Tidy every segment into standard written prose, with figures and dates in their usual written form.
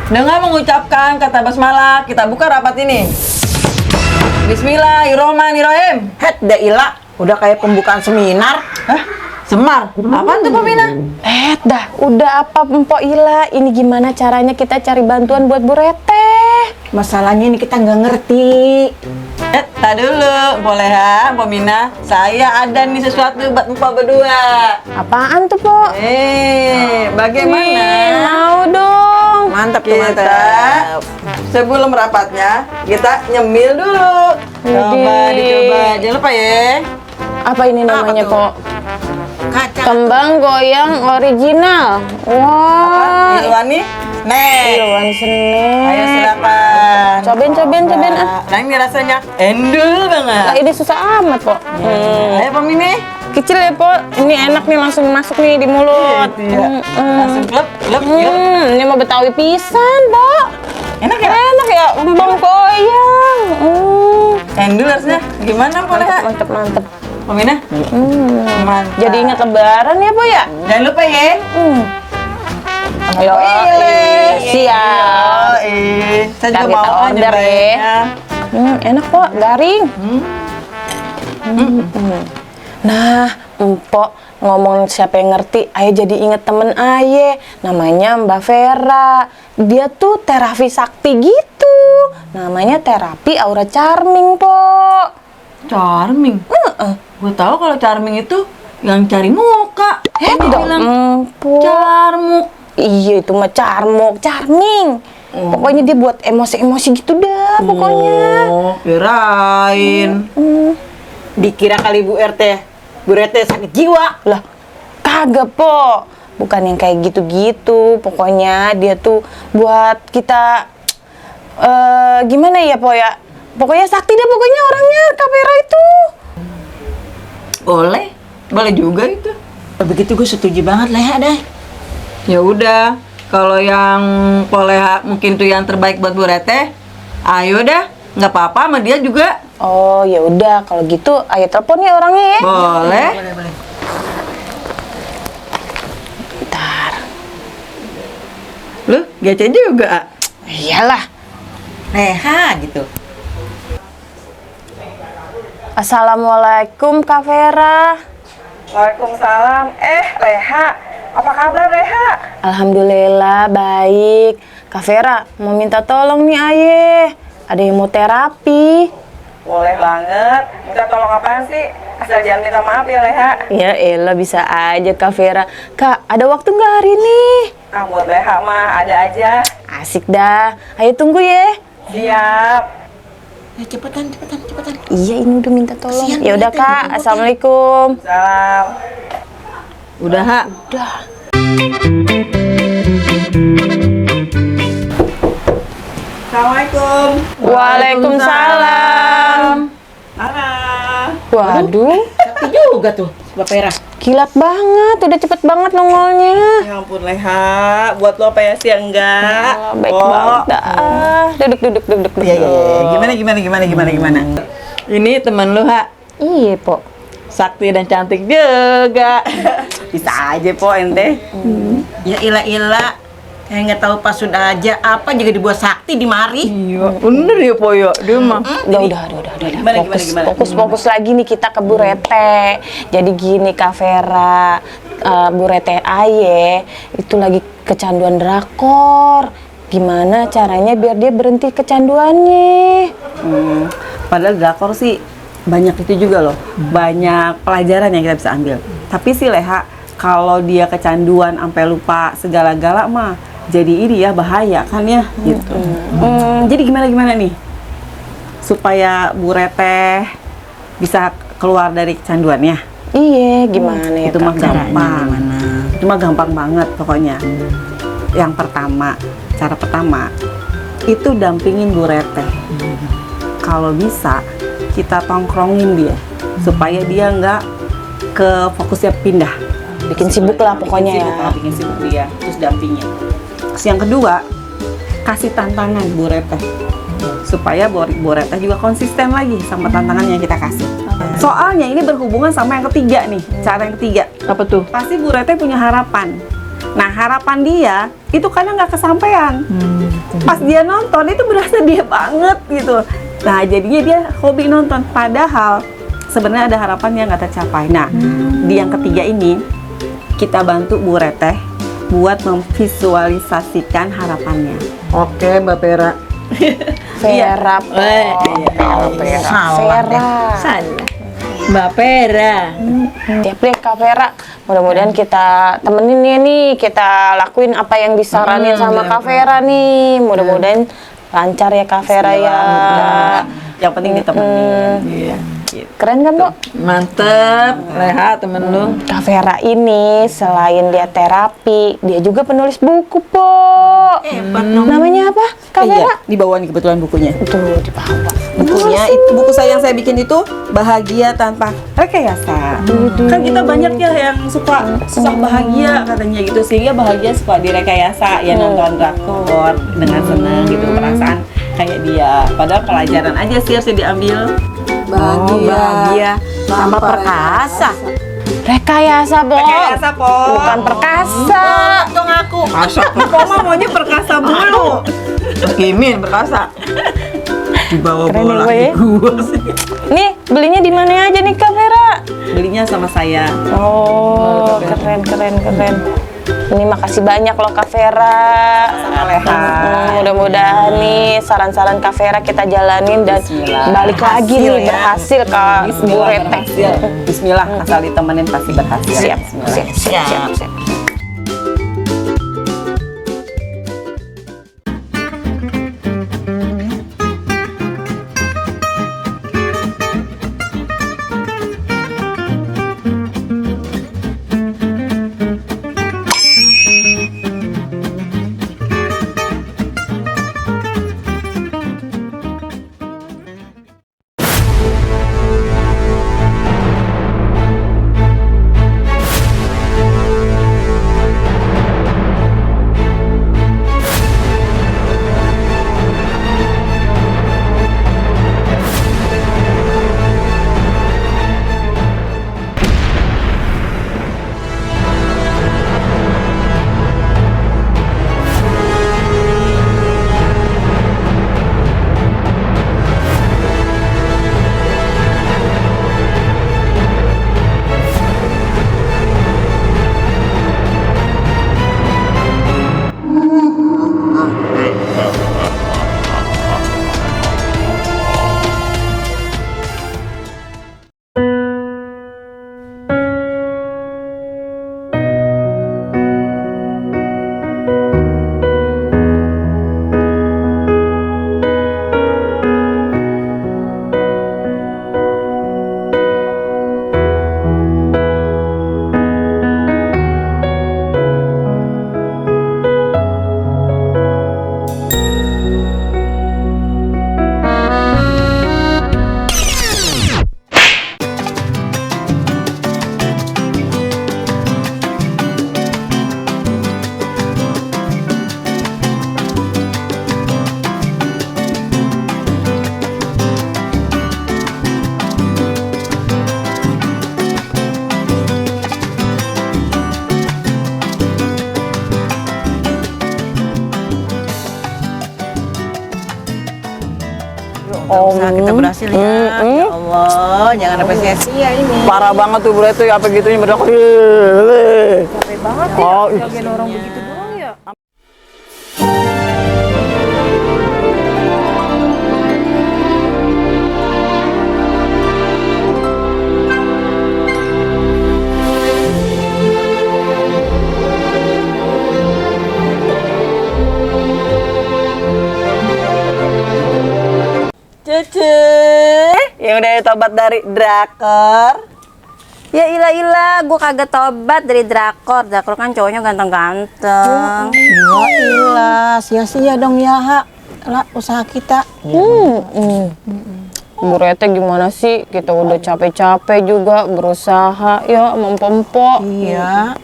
Dengan mengucapkan kata basmalah, kita buka rapat ini. Bismillahirrahmanirrahim. Het Daila, udah kayak pembukaan seminar. Hah? Semar? Apaan tuh, Pamina? Dah, udah apa Mpok Ila? Ini gimana caranya kita cari bantuan buat Bu Rete? Masalahnya ini kita nggak ngerti. Tak dulu, boleh ya, Pamina. Saya ada nih sesuatu buat Mpok berdua. Apaan tuh, Pok? Bagaimana? Mau dong. Mantap tuh, Kita mantap. sebelum rapatnya, kita nyemil dulu. Coba dicoba, jangan lupa ya. Apa ini namanya, tuh? Pok? Kacang. Kembang goyang original. Wah. Ilwani, nih. Ilwan Senen. Ayo silakan. Cobain ah. Nah ini rasanya endul Lah banget. ini susah amat, Pok. Ayo Pamini. Kecil ya, Pok. Ini enak nih, langsung masuk nih di mulut. Langsung klep, yuk. Ini mau Betawi pisan, Pok. Enak ya? Enak ya, kembang goyang. Endul rasanya gimana boleh? Mantep. Pamina? Mantap. Jadi ingat lebaran ya, Pok ya? Jangan lupa ya. Ayo, Pilih. siap. Saya juga Ntar mau kita order nyobainnya. Enak, Pok, garing. Nah, Mpok ngomong siapa yang ngerti, Aye jadi inget temen Aye, namanya Mbak Vera. Dia tuh terapi sakti gitu, namanya terapi aura charming, Pok. Charming. Gue tahu kalau charming itu yang cari muka. Dia bilang Mpok. carmuk. Iya, itu mah charming. Pokoknya dia buat emosi-emosi gitu dah, pokoknya. Oh, kirain. Dikira kali Bu RT sakit jiwa. Lah, kagak, Po. Bukan yang kayak gitu-gitu. Pokoknya dia tuh buat kita gimana ya, Po ya? Pokoknya sakti deh pokoknya orangnya, Kak Vera itu. Boleh juga itu. Begitu gue setuju banget Leha deh. Ya udah, kalau yang Poleha mungkin itu yang terbaik buat Bu Rete, ayo dah, nggak apa-apa sama dia juga. Oh, ya udah kalau gitu ayo telepon ya orangnya ya. Boleh. Bentar. Lu GC juga. Iyalah. Leha gitu. Assalamualaikum, Kak Vera. Waalaikumsalam. Leha, apa kabar Leha? Alhamdulillah baik. Kak Vera mau minta tolong nih Aye. Ada yang mau terapi. Boleh banget. Minta tolong apaan sih? Asal jangan minta maaf ya Leha. Ya elah bisa aja Kak Vera. Kak, ada waktu nggak hari ini? Buat Leha mah ada aja. Asik dah. Ayo tunggu ya. Siap. Ya cepetan. Iya ini udah minta tolong. Kasian Ya udah Bu Rete, Kak. ditunggu. Assalamualaikum. Salam. Udah, Ha. Udah. Assalamualaikum. Waalaikumsalam. Halo. Waduh, Sakti juga tuh Mbak Vera. kilat banget. Udah cepet banget nongolnya. Ya ampun Leha, buat lo apa ya sih enggak? Baik banget dah. Duduk. Iya. Gimana? Ini teman lu, Ha. Iya, Po. Sakti dan cantik juga. Bisa aja po ente. Ya ilah. Kayak nggak tahu pas sudah aja apa juga dibuat sakti di mari. Iya, bener ya Poyo. Dia mah. Udah. Gimana? Fokus lagi nih kita ke Bu Rete. Jadi gini Kak Vera, Bu Rete Aye itu lagi kecanduan drakor. Gimana caranya biar dia berhenti kecanduannya? Padahal drakor sih banyak itu juga loh. Banyak pelajaran yang kita bisa ambil. Tapi sih Leha, kalau dia kecanduan sampai lupa segala-gala mah jadi ini ya bahaya kan ya gitu. Jadi gimana nih supaya Bu Rete bisa keluar dari kecanduannya? Iya, gimana ya Itu mah Kak? gampang. Itu mah gampang banget pokoknya. Yang pertama, cara pertama itu dampingin Bu Rete. Kalau bisa kita tongkrongin dia supaya dia nggak ke fokusnya pindah. Bikin sibuk lah pokoknya ya. Bikin sibuk dia, terus dampingin. Terus yang kedua, kasih tantangan Bu Rete supaya Bu Rete juga konsisten lagi sama tantangan yang kita kasih. Soalnya ini berhubungan sama yang ketiga nih, cara yang ketiga. Apa tuh? Pasti Bu Rete punya harapan Nah, harapan dia itu kadang nggak kesampaian. Pas dia nonton itu berasa dia banget gitu. Nah, jadinya dia hobi nonton. Padahal sebenarnya ada harapan yang nggak tercapai. Nah, di yang ketiga ini kita bantu Bu Reteh buat memvisualisasikan harapannya. Oke, Mbak Vera. Vera, Vera. Salah. Mbak Vera. Tiap deh Kak Vera. Mudah-mudahan kita temenin ya nih, kita lakuin apa yang disaranin sama Kak Vera nih. Mudah-mudahan lancar ya Kak Vera ya. Yang penting ditemenin. Iya. Keren kan, Bu? Mantep, Leha temen lu. Kak Vera ini selain dia terapi, dia juga penulis buku, Po. Namanya apa, Kak Vera? Iya, di bawah nih kebetulan bukunya. Tuh, di bawah. Bukunya itu buku saya yang saya bikin itu Bahagia Tanpa Rekayasa. Kan kita banyak ya yang suka susah bahagia katanya gitu, sehingga bahagia suka direkayasa ya, nonton drakor dengan senang gitu, perasaan kayak dia. Padahal pelajaran aja sih harus diambil. Bahagia tambah perkasa. Rekayasa, Po. Rekayasa, Po. Bukan perkasa. Dong aku. Masak Kok mah maunya perkasa mulu. Kimin berkasa. Dibawa Keren bola nih, di gua sih. Nih, belinya di mana aja nih, Kak Vera? Belinya sama saya. Oh, keren. Ini makasih banyak loh Kak Vera. Mudah-mudahan nih saran-saran Kak Vera kita jalanin dan Bismillah. balik lagi nih berhasil Kak Bu Reteh. berhasil. Bismillah, asal ditemenin pasti berhasil. Siap, Bismillah. siap. Usaha kita berhasil ya. Ya Allah, jangan sampai sia-sia ini. Parah banget tuh berarti apa gitunya berdoa. Capek banget ya. Oh, Jagain orang begitu doang ya. Cucu yang udah tobat dari drakor. Ya ilah, gue kagak tobat dari drakor. Drakor kan cowoknya ganteng-ganteng. Ya ilah, sia-sia dong ya, Ha. Lah, usaha kita. Bu Reteh gimana sih? Kita udah capek-capek juga berusaha ya mempempok. Iya.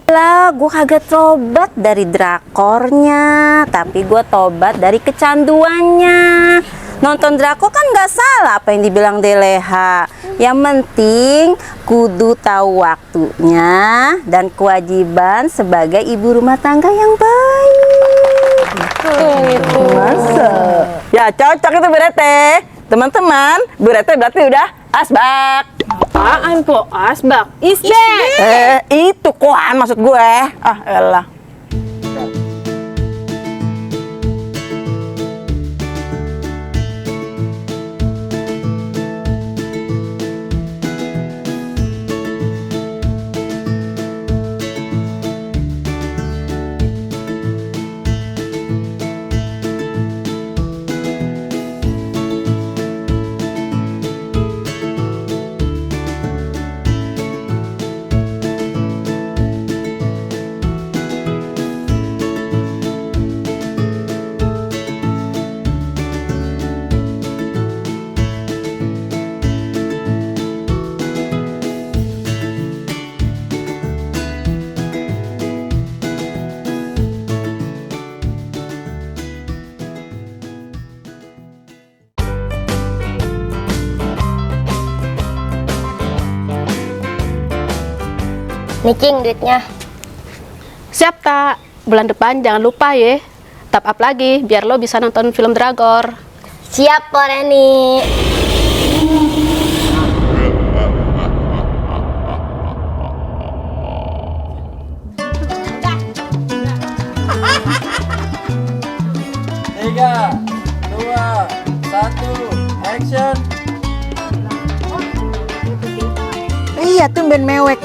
Lah, gue kagak tobat dari drakornya, tapi gue tobat dari kecanduannya. Nonton drakor kan nggak salah apa yang dibilang Deleha. Yang penting kudu tahu waktunya dan kewajiban sebagai ibu rumah tangga yang baik. Masa? Ya cocok itu Bu Rete. Teman-teman, Bu Rete berarti udah asbak. Apaan po? Asbak? Isbak. Itu koan maksud gue. Ah, elah. Nicing duitnya. Siap tak? Bulan depan jangan lupa ya. Top up lagi biar lo bisa nonton film Dragor. Siap Po Reni. Tiga, dua, satu, action. Iya, tumben mewek.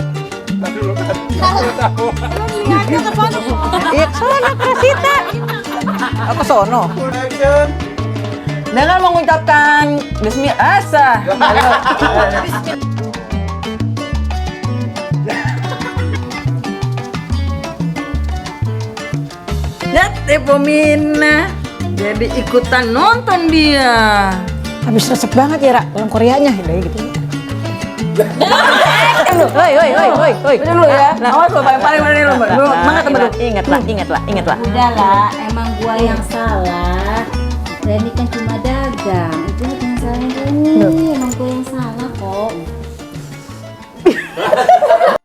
Iya, sono ke Sita. Apa sono? Action. Dengan mengucapkan Bismillah. Lihat Pomina, jadi ikutan nonton dia. Habis resep banget ya, Ra, orang Koreanya. Udah gitu. Woi. Dulu ya. Awas lo paling mana nih lo. Mana temen lu? Ingatlah. Udahlah, emang gua yang salah. Reni kan cuma dagang. Itu yang salahnya Reni. Emang gua yang salah kok.